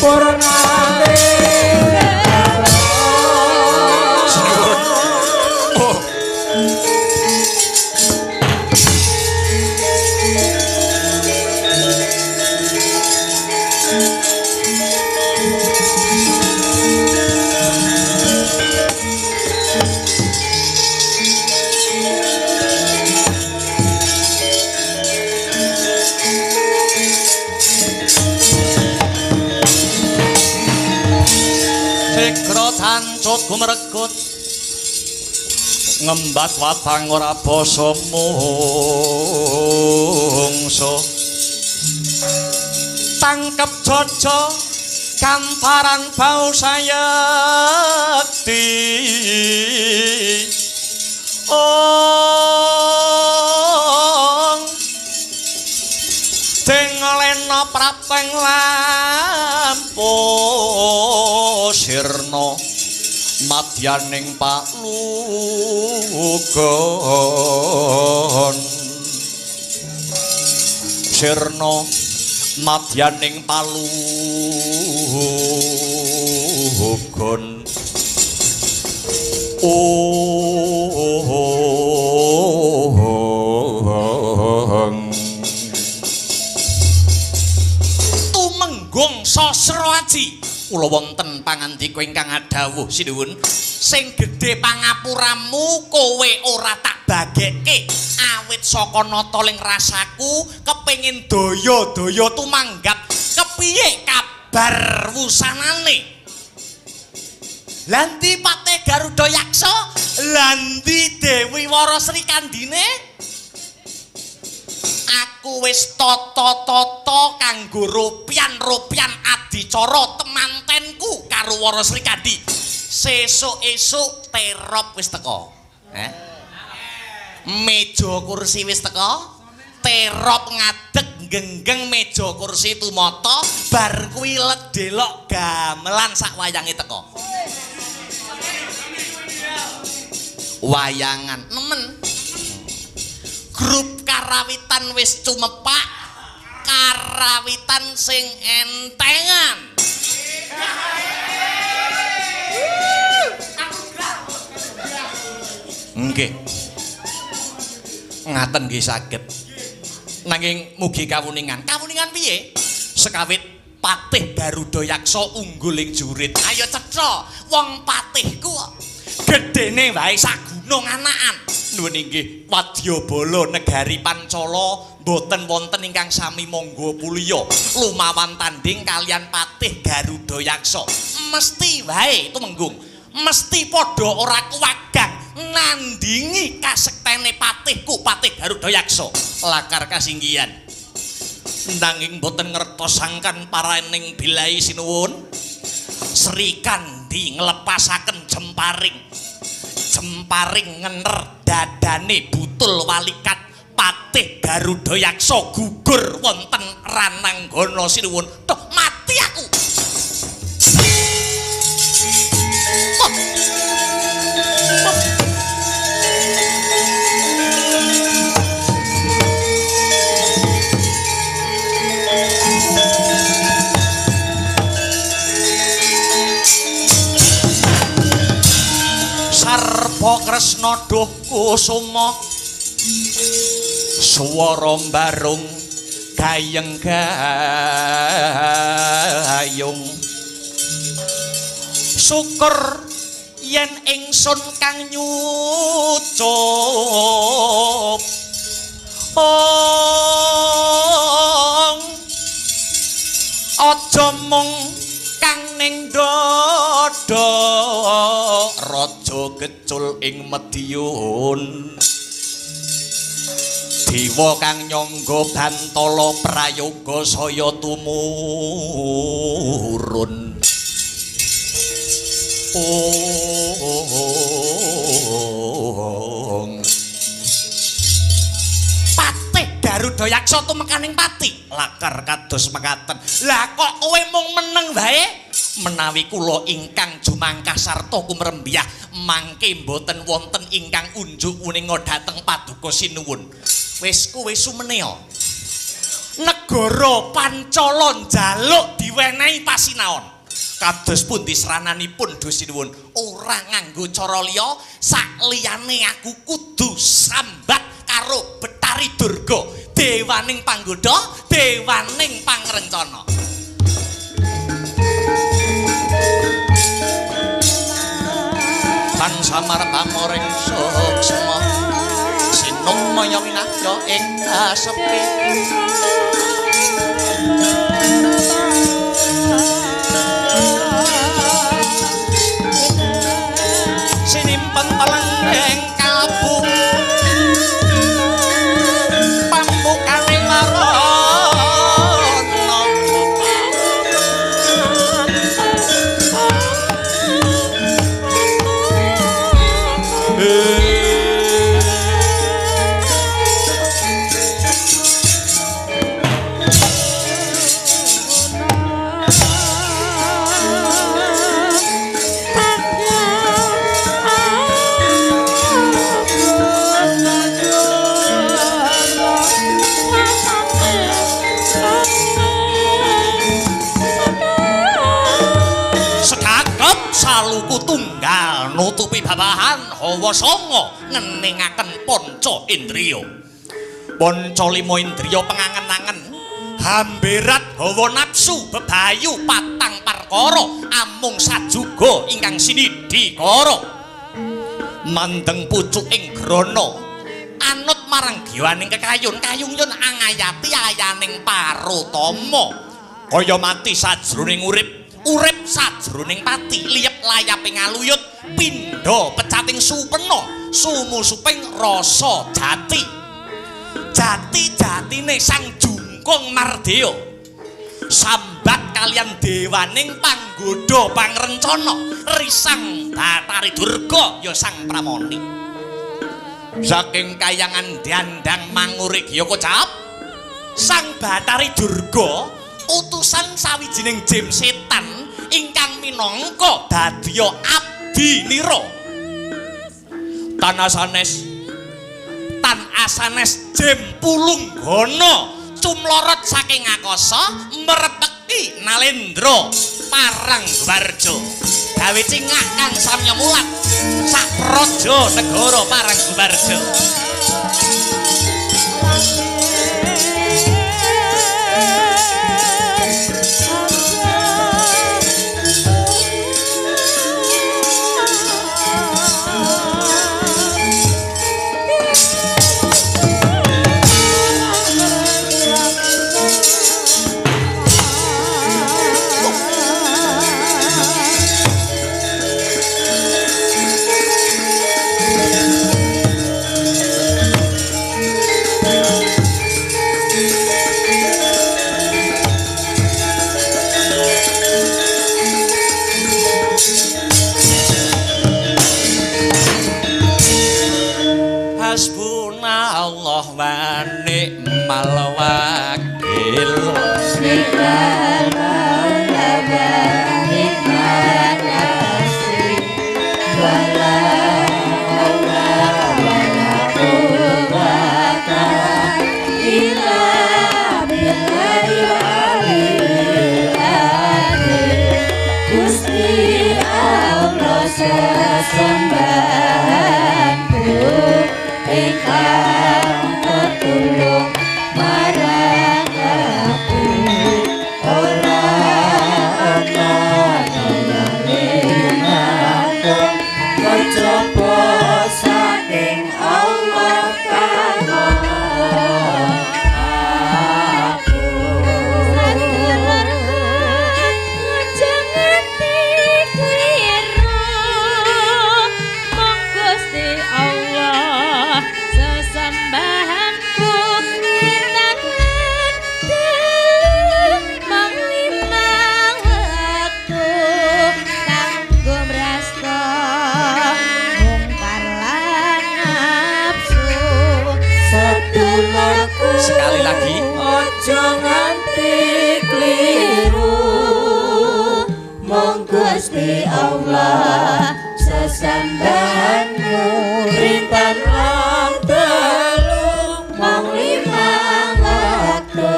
Purnane. Sinuwun. Oh. Sigra cancut gumregut ngembat watang ora basa mungso tangkep jojo kantaran bau sayekti ong denglena prapeng lampu sirna madyaning palugon sirna madyaning palugon ong tumenggung Sasra Aji kula wonten pangandika ingkang adhawuh sinuwun sing gedhe pangapuramu kowe ora tak bagekke awit saka nata ling rasaku kepengin daya-daya tumanggap kepiye kabar wusanane lha ndi Patih Garuda Yaksa lha ndi Dewi Wara Sri Kandhine aku wis tata-tata kanggo rupian-rupian adicara temantenku karo Wara Sri Kandi. Sesuk esuk terop wis teka. Meja kursi wis teka. Terop ngadeg genggeng meja kursi tumata bar kuwi ledelok gamelan sak wayange teka. Wayangan nemen. Grup karawitan wis cumepak, karawitan sing entengan. Nggih. Ngaten nggih saged. Nanging mugi kawuningan. Kawuningan piye? Sekawit Patih Garuda Yaksa unggul ing jurit. Ayo cetha, wong patihku kok gedene wae sak gunung anakan. Nuwun inggih wadyabala negari Pancala mboten wonten ingkang sami mangga puliya lumawan tanding kalian Patih Garuda Yaksa. Mesti wae tumenggung, mesti padha ora kuwagang nandingi kasektene patihku Patih Garuda Yaksa. Lakar kasinggihan. Nanging mboten ngertos sangkan paraning bilai sinuwun. Sri Kandi nglepasaken jemparing. Jemparing ngener dadane butul walikat Patih Garuda Yaksa gugur wonten rananggana sinuwun. Duh, mati aku. Oh. Oh. Sarpa Kresna duh kusuma swara mbarung gayeng gayung syukur yen ingsun kang nyucup ong aja mung kang ning dada raja kecul ing Madiun dewa kang nyangga bantala prayoga saya tumurun. Ong Patih Garuda Yaksa tumekaning pati lakar kados mekaten. Lah kok kowe mung meneng wae? Menawi kula ingkang jumangkah sarta kumrembiyah mangke mboten wonten ingkang unjuk uninga dhateng paduka sinuwun. Wis kowe sumenea. Nek Negara Pancala njaluk diwenehi pasinaon. Kados pundi srananipun Duh Sinuwun, ora nganggo cara liya sakliyane aku kudu sambat karo Betari Durga, dewaning panggoda, dewaning pangrencana. Tan samar pamoring suksma sinung maya winahya ing kasepi. Sinimpen teleng kalbu pambukane marana. Saluku tunggal nutupi babahan hawa sanga ngeningaken panca indriya. Panca lima indriya pengangen-angen hamberat hawa nafsu bebayu patang perkara amung sajuga ingkang sinidhi kara. Mandeng pucuking grana anut marang giwaning kekayun kayungyun angayati ayaning parutama kaya mati sajroning urip, urip sajroning pati liyep layaping aluyut pindha pecating supena sumusuping rasa jati. Jati-jatine sang jungkung mardeya sambat kalian dewaning panggoda pangrencana risang Batari Durga ya sang Pramoni. Saking kayangan dandang manguri giya kocap sang Batari Durga utusan sawijining jim setan ingkang minangka dadya abdi nira. Tan asanes jim pulunggana cumlorot saking akasa merepeki Nalendra parang Guwarja gawe cingak kang samya mulat sak praja negara parang Guwarja. Hasbunallah wa ni'mal wakil. Ni'mal maula wa ni'mal nasir. Wala haula wala quwwata illa billahil aliyil azim. Gusti Allah sesembahanku ingkang tetulung marang aku ora ana linangkung kejaba saking Allah kang aku. Sadulurku aja nganti kliru mung Gusti Allah sesembahanku rintan dalu mung limang wektu kanggo mrasta mungkar lan nafsu. Sedulurku Sekali lagi aja nganti kliru mung Gusti Allah sesembahanmu rintan lan telu mung limang wektu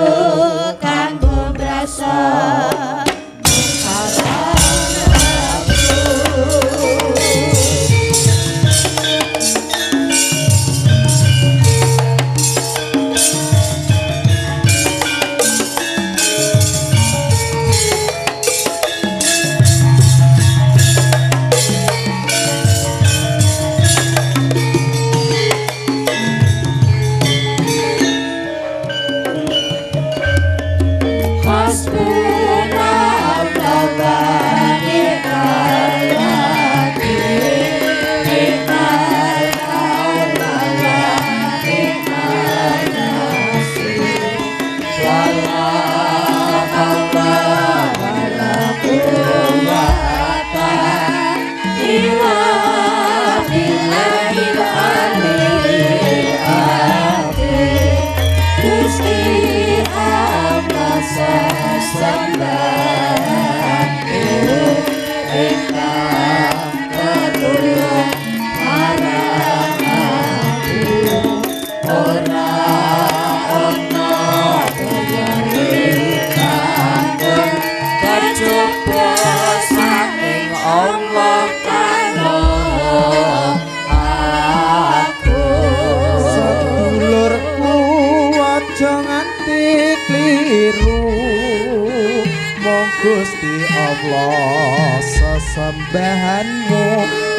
Allah sesembahanmu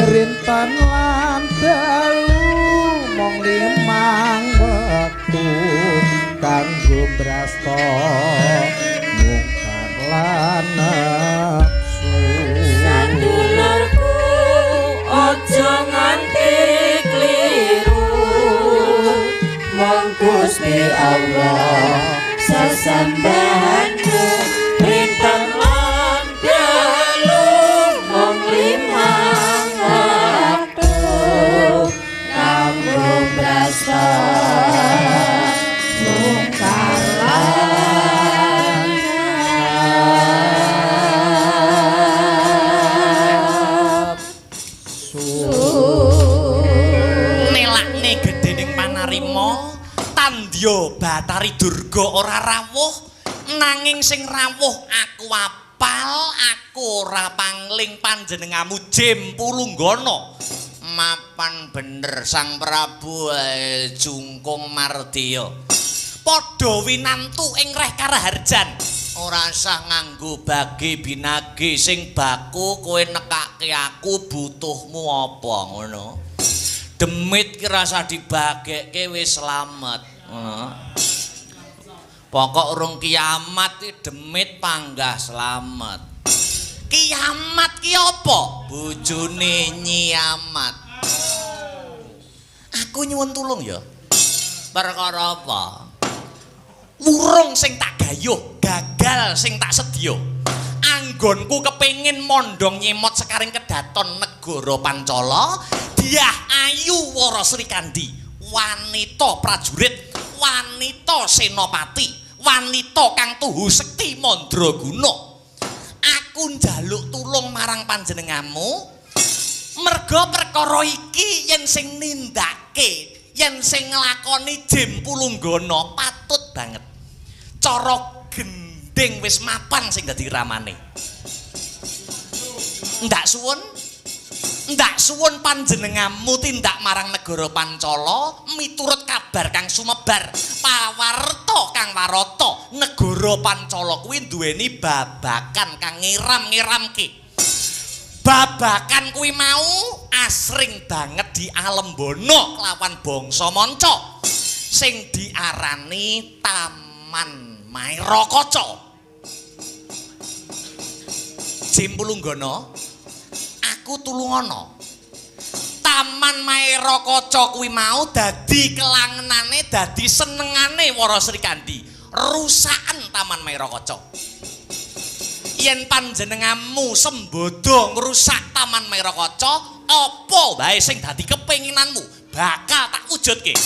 rinten lan dalu mung limang wektu kanggo mbrasta mungkar lan nafsu. Sadulurku aja nganti kliru mung Gusti Allah sesembahanmu rinten lan dalu mung limang wektu kanggo mbrasta mungkar lan nafsu. Nelakne gedhening panarima tandya Bathari Durga ora rawuh, nanging sing rawuh aku apal, aku ora pangling panjenengamu Jem Pulunggana. Mapan bener Sang Prabu Jungkung Mardiya. Padha winantu ing Reh Karaharjan. Ora usah nganggo bagi binagi sing baku kowe nekake aku butuhmu apa ngono. Demit ki rasa dibagekke wis slamet. Ngono. Pokok urung kiamat ki demit panggah slamet. Kiamat ki apa? Bojone nyiamat. Aku nyuwun tulung ya. Perkara apa? Wurung sing tak gayuh, gagal sing tak sedya. Anggonku kepengin mondhong nyemot sekaring kedaton negara Pancala, Dyah Ayu Wara Srikandhi, wanita prajurit, wanita senopati, wanita kang tuhu sekti mandraguna. Aku njaluk tulung marang panjenenganmu, merga perkara iki yen sing nindakake, yen sing nglakoni Jem Pulunggana patut banget. Cara gendhing wis mapan sing dadi ramane. Ndak suwun, ndak suwun panjenenganmu tindak marang negara Pancala miturut kabar kang sumebar, pawarta kang warata, negara Pancala kuwi duweni babakan kang ngiram-ngiramke. Babakan kuwi mau asring banget dialembana kelawan bangsa manca sing diarani Taman Maerakaca. Jem Pulunggana, aku tulungana. Taman Maerakaca kuwi mau dadi kelangenane, dadi senengane Wara Srikandhi. Rusaken Taman Maerakaca. Yen panjenenganmu sembodo ngrusak Taman Maerakaca, apa wae sing dadi kepenginanmu bakal tak wujudke.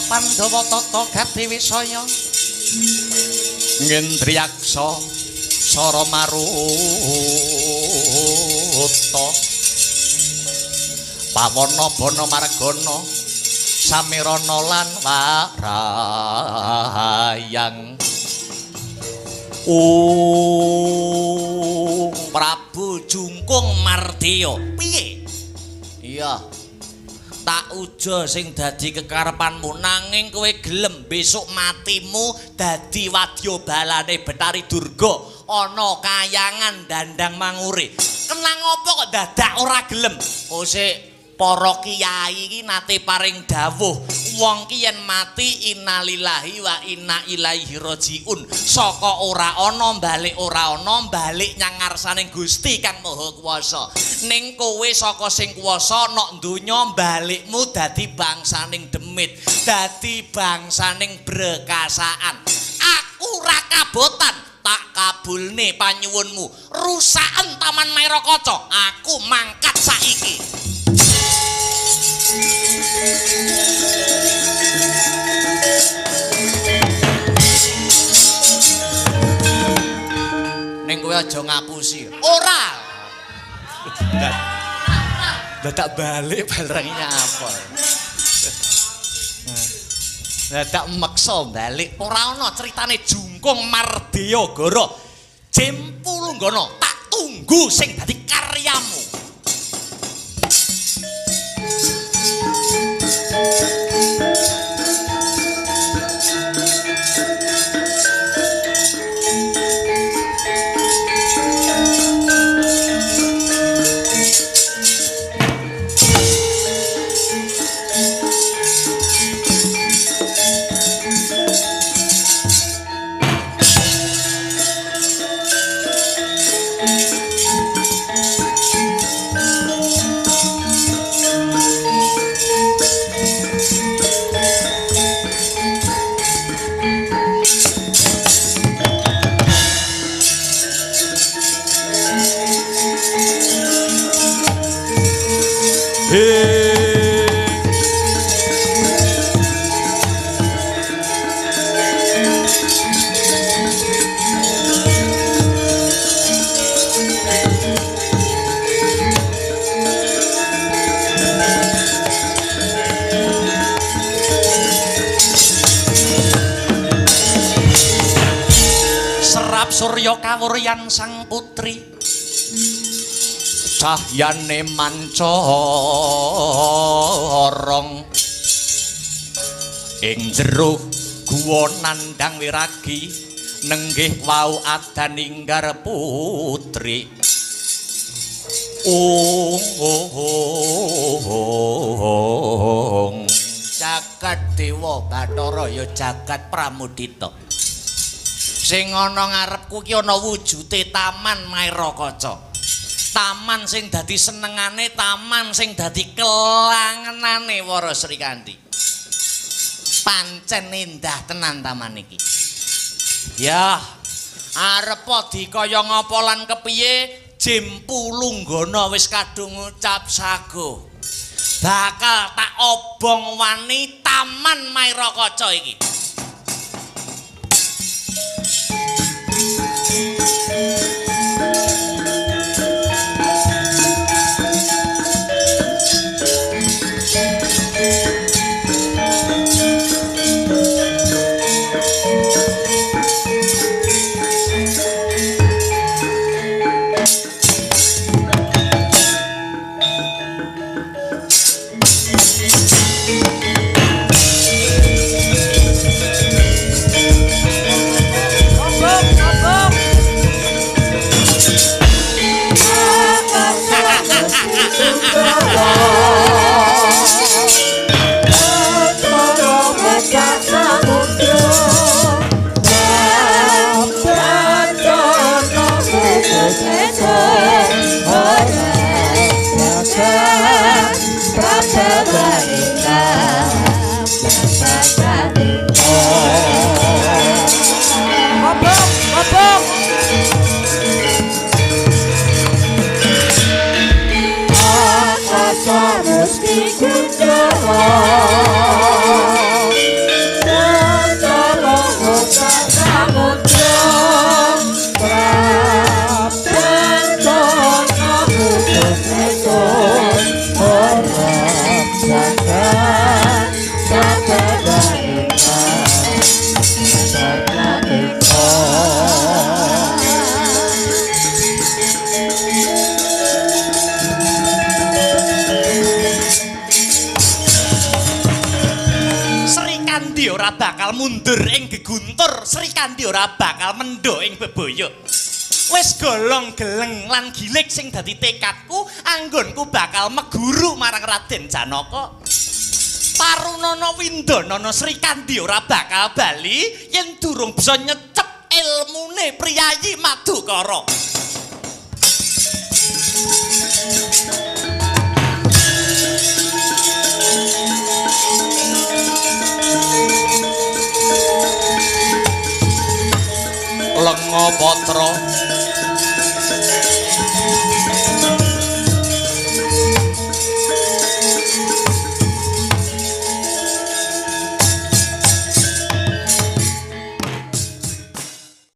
Pandhawa tata gati wisaya ngendriyaksa sara maruta pawana bana margana samirana lan warayang. Oh Prabu Jungkung Mardiya, piye? Iya, tak uja sing dadi kekarepanmu, nanging kowe gelem besok matimu dadi wadya balane Bathari Durga ana kayangan dandang mangure. Kenang apa kok dadak ora gelem? Kosek para kiai iki nate paring dawuh, wong ki yen mati innalillahi wa inna ilaihi rajiun. Saka ora ana balik ora ana, balik nyang ngarsane Gusti Kang Maha Kuwasa. Ning kowe saka sing kuwasa nok donya balikmu dadi bangsaning demit, dadi bangsaning brekasaan. Aku ora kabotan, tak kabulne panyuwunmu. Rusaken Taman Maerakaca, aku mangkat saiki. Ning kowe aja ngapusi. Ora. Dadak balik balenginya apa. Dadak meksa balik ora ana critane Jungkung Mardeya Gara. Jempulunggana tak tunggu sing dadi karyamu. Serap surya kawuryan sang putri, cahyane mancorong ing jero guwa nandhang wiragi, nenggih wau adaninggar putri. Ong Jagat Dewa Bathara ya jagat Pramudita. Sing ana ngarepku ki ana wujude Taman Maerakaca. Taman sing dadi senengane, taman sing dadi kelangenane para Srikandi. Pancen endah tenan taman iki. Yah, arepa dikaya ngapa lan kepiye Jempulunggana wis kadung ngucap sago. Bakal tak obong wani Taman Maerakaca iki. Bakal mundur ing geguntur, Srikandi ora bakal mendho ing bebaya. Wis golong geleng lan gilik sing dadi tekadku, anggonku bakal meguru marang Raden Janaka. Tarunana Windanana Srikandi ora bakal bali yen durung bisa nyecep ilmune priyayi Madukara. Lenga patra